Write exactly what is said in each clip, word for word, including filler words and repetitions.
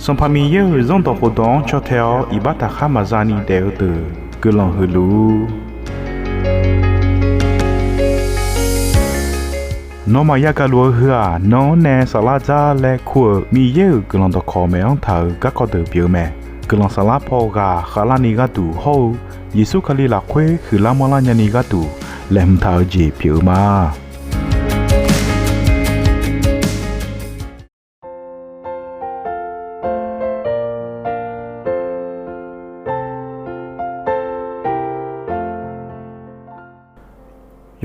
Sanqpaq Miqyaer-euq Zanrdawq khofdawq-anr caw tae-awr iqbax taqkhar maqza ni daef-eu deuq guiqlanq huiq luf-ur. Nawmaf yagaq luf-eu heu-aq, nan-anr nae saflar dzar laer kur-euq Miqyaer-euq guiqlanq dawqkawq maeq-anr taq-euq garkawv deuq pyeuf-eu mae. Guiqlanq saflar paw ghaq khavlarni gharduq hawr-eu Yeqsur Kali lafkhoer huiqlar manrlar nyani gharduq laeqhmq taq-eu jeq pyeuf-eu ma.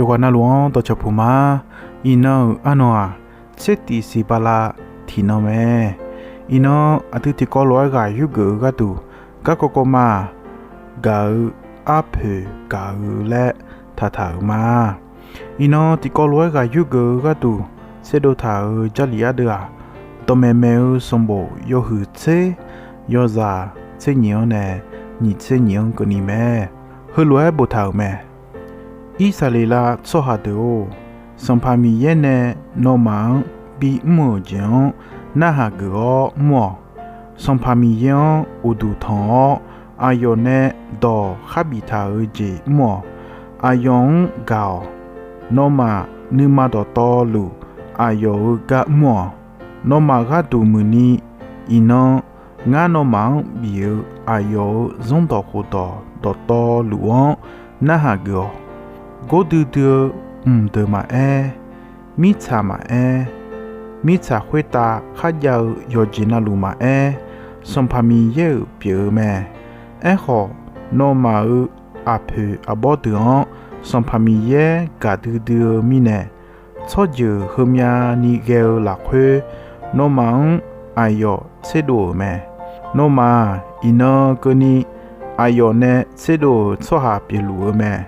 Yawqghaq navluf-anr dawqcawq puq ma. Iqnan-euq arnan-aq, tser tif siq bala tiqnan mae. Iqnan aqdui tiqkawv lof-aer ghaq yurgeuf-eu gharduq, garkawv kawv ma-aq, gaq-eu arpoeq gaq-eu laer taqtaq-euq ma. Iqnan tiqkawv lof-aer ghaq yurgeuf-eu gharduq tserdov taq-euq Jarlif ardeuv-aq, dawqmaeq maeq-eu sanqbof yawhuiq tser, yawzaq tser nyiq-anr nae nyiq tser nyiq-anr keuvni mae. Heulof-aer boftaq-euq mae. Irsaqleqlav tsawrhaq deuq-or, Sanqpaq Miqyaer nae nawmaf-anr bimr-euq jeq-anr narhaq geuf-awr mr-awq. Sanqpaq Miqyaer-anr uqduq tanq-awr, aqyawf nae dawq khar biftaq-euq jeq mr-awq. Aqyawf-anr gaq-awq. Nawmaf nuima dawqtawvluf aqyawf-euq gar mr-awq. Nawmaf gharduq muiqni, iqnan ngar nawmaf-anr bif-eu aqyawf-euq zanrdawq khofdawq dawqtawvluf-anr narhaq geuf-awq. Gordui dui-eu mqdeuq maqaer, mirtsaq maqaer, mirtsaq khoertav kharjav-eu yawqjeq navluf maqaer, Sanqpaq Miqyaer-euq pyeuf-eu mae. Aerkhawf, nawmaf-euq aqpoeq aqbawr deuq-anr Sanqpaq Miqyaer gaqdui dui-eu mirnae, tsawrjeuq heumyani ghae-eu lafkhoer, nawmaf-anr aqyawf tserdov-euq mae. Nawmaf-aq, iqnan keuvni aqyawf nae tserdov-euq tsawrhaq pyeufluf-eu mae.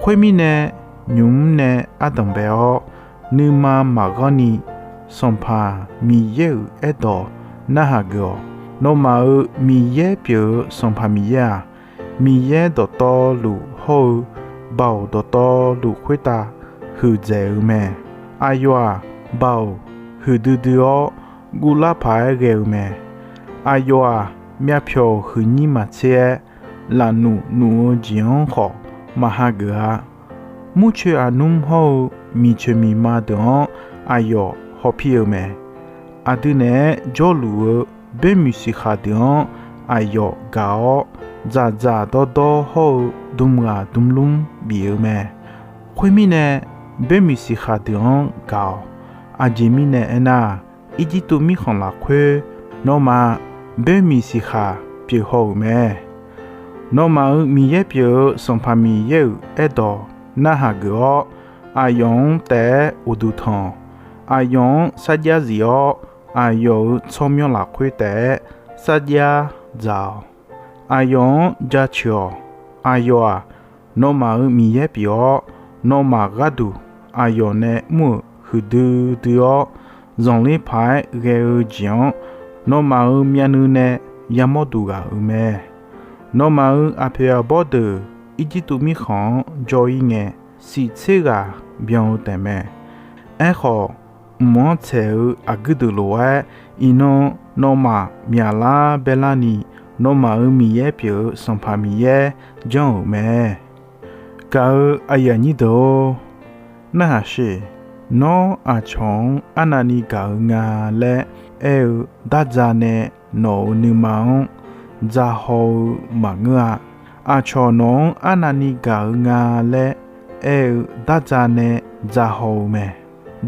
Khoermirnae, nymq mr nae ardanq bae-awr, nuima maqghanr ni, Sanqpaq Miqyaer-euq aerdawq narhaq geuf-awq. Nawmaf-euq Miqyaer pyeuf-eu Sanqpaq Miqyaer-aq, Miqyaer dawqtawvluf hawr-eu Baoq dawqtawvluf khoertav huiqdzaeq-eu mae. Aqyawf-aq, Baoq huiqdui dui-awr guvlar paq-aer ghae-eu mae. Aqyawf-aq, myavpyawq huiqnyir maqtser-aer, lafnuf nuf-eu jeq-anr khawf maqha geuf-a. Murcoeq aqnmr hawr-eu miqcoeq miqma deuq-anr aqyawf hawpir-eu mae. Aqdui naeq-aer jawrluf-eu boermiq siqkhaq deuq-anr aqyawf gaq-awr, dzaqdzaq dawrdawr hawr-eu dmghaq dmlmr bif-eu mae. Khoermirnae, boermiq siqkhaq deuq-anr gaq-awq. Aqjeq mirnae aernar, Irjirtuv mirkhanq lafkhoer nawmaf boermiq siqkhaq pyeuf haw-euq mae. Nawmaf-euq Miqyaer pyeuf-eu Sanqpaq Miqyaer-euq aerdawq narhaq geuf-awr, aqyawf-anr taef-aer uqduq tanq-awq. Aqyawf-anr sarjax zif-awr, aqyawf-euq tsawrmyanr lafkhoer taef-aer sarjax dzaq-awq. Aqyawf-anr jaceuq-awq. Aqyawf-aq, nawmaf-euq Miqyaer pyeuf-awr, nawmaf gharduq aqyawf nae mr-euq huiqdui dui-awr, zanqler paq-aer ghae-eu jeq-anr nawmaf-euq myavnuiv nae yamawr duq ghaq-euq mae. Nawmaf-euq aqpoeq aqbawr deuq Irjirtuv mirkhanq-anr jawr-ir ngae, siq tser ghaq byan-eu taefmae. Aerkhawf, mq-anr tsaeq-eu aqguir deuq lof-aer, iqnan nawmaf myaqlar baerlar ni, nawmaf-euq Miqyaer pyeuf-eu Sanqpaq Miqyaer janr-euq mae. Gaq-eu aqyuif aqnyir deuq-or, narhaq sher. Nawr aqcawq-anr arnavni gaq-eu nga laer aer-eu dardza nae nawq-euq nuima-anr dzahaw-eu maqngeur-a. Aqcawq nawq-anr arnavni gaq-eu nga laer aer-eu dardza nae dzahaw-eu mae.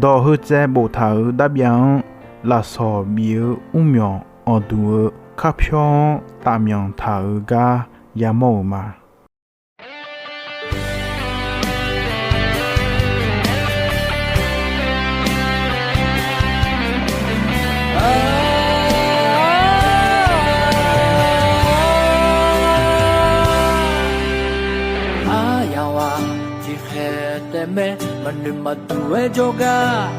Dawq heutsaev boftaq-euq darbyav-anr lafsawq bif-eu mrmyawq awqduq-eu karpyawr-anr tafmyanq taq-euq gar yamawr-euq ma. Aryaq-aq, tiqkhaeq taef mae, maqnoeq maqduq-aer jawrgar,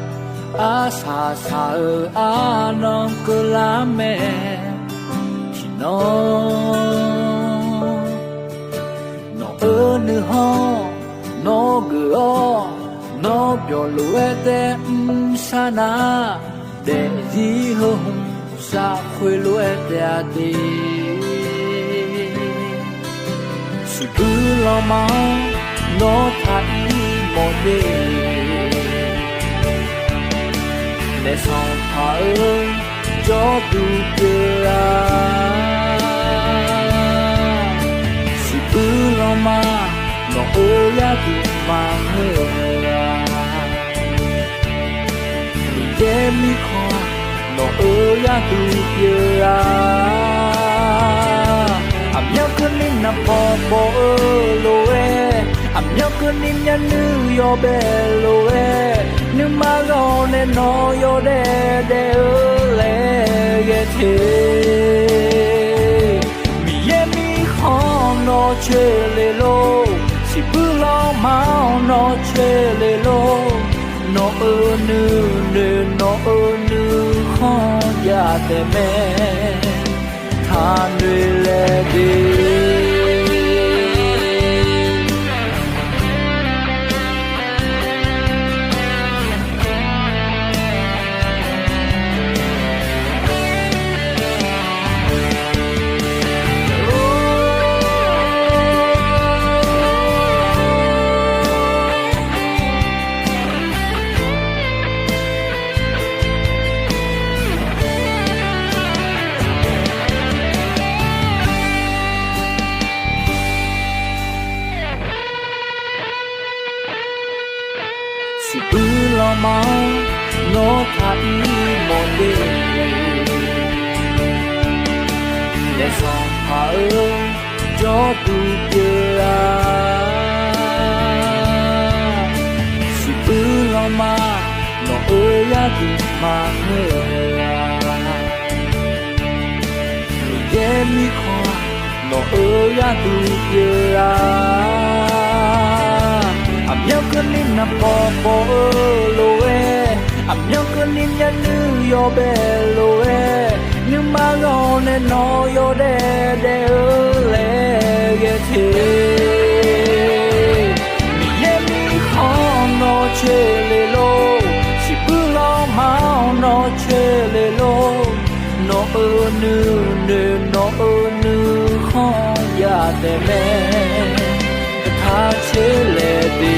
arsaq saq-eu arnan keuvlar mae. Tiqnan nawq-eu nuikhanr nawr geuf-awr, nawr byawq lof-aer tae mr sharnar, daefzir heu hmq Zaq khoerlof-aer taef-a de. Siqbuir lanma-anr nawr taq-ir mawf de. Naef Sanqpaq-eu jawrduq pyeuf-a. Siqbuir lanma nawq-euq yarduq maqngeur-a. Miqyaer mirkhanq nawq-euq yarduq pyeuf-a. Aqmyanluf keuvni naqbawq bawq-eu lof-aer, aqmyanluf keuvni myavnuiv yawbae lof-aer, nuima ghaq nae nawq yawdaef daef-eu laer ghae te. Miqyaer mirkhanq nawr coer le lor, siqbuir lanma-anr nawr coer le lor. Nawq-euq nuinoeq nawq-euq nuikhanr jav taef mae. Taqnoeq laeq de. Siqbuir lanma-anr nawr taq-ir mawf de. Naef Sanqpaq-eu jawrduq pyeuf-a. Siqbuir lanma nawq-euq yarduq maqngeur-a. Miqyaer mirkhanq nawq-euq yarduq pyeuf-a. Aqmyanluf keuvni naqbawq bawq-eu lof-aer, aqmyanluf keuvni myavnuiv yawbae lof-aer, nuima ghaq nae nawq yawdaef daef-eu laer ghae te. Miqyaer mirkhanq nawr coer le lor, siqbuir lanma-anr nawr coer le lor. Nawq-euq nuinoeq nawq-euq nuikhanr jav taef mae. Taq coer laeq de.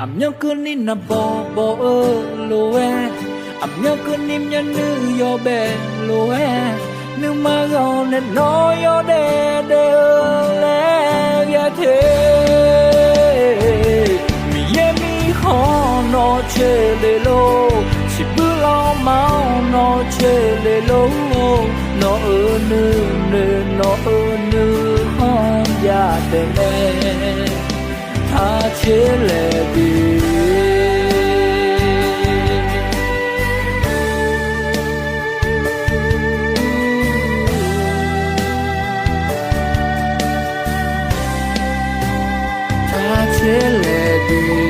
Aqmyanluf keuvni naqbawq bawq-eu lof-aer, aqmyanluf keuvni myavnuiv yawbae lof-aer, nuima ghaq nae nawq yawdaef daef-eu laer ghae te. Miqyaer mirkhanq nawr coer le lor, siqbuir lanma-anr nawr coer le lor. Nawq-euq nuinoeq nawq-euq nuikhanr jav taef mae. Taq coer laeq de. Taq coer laeq de.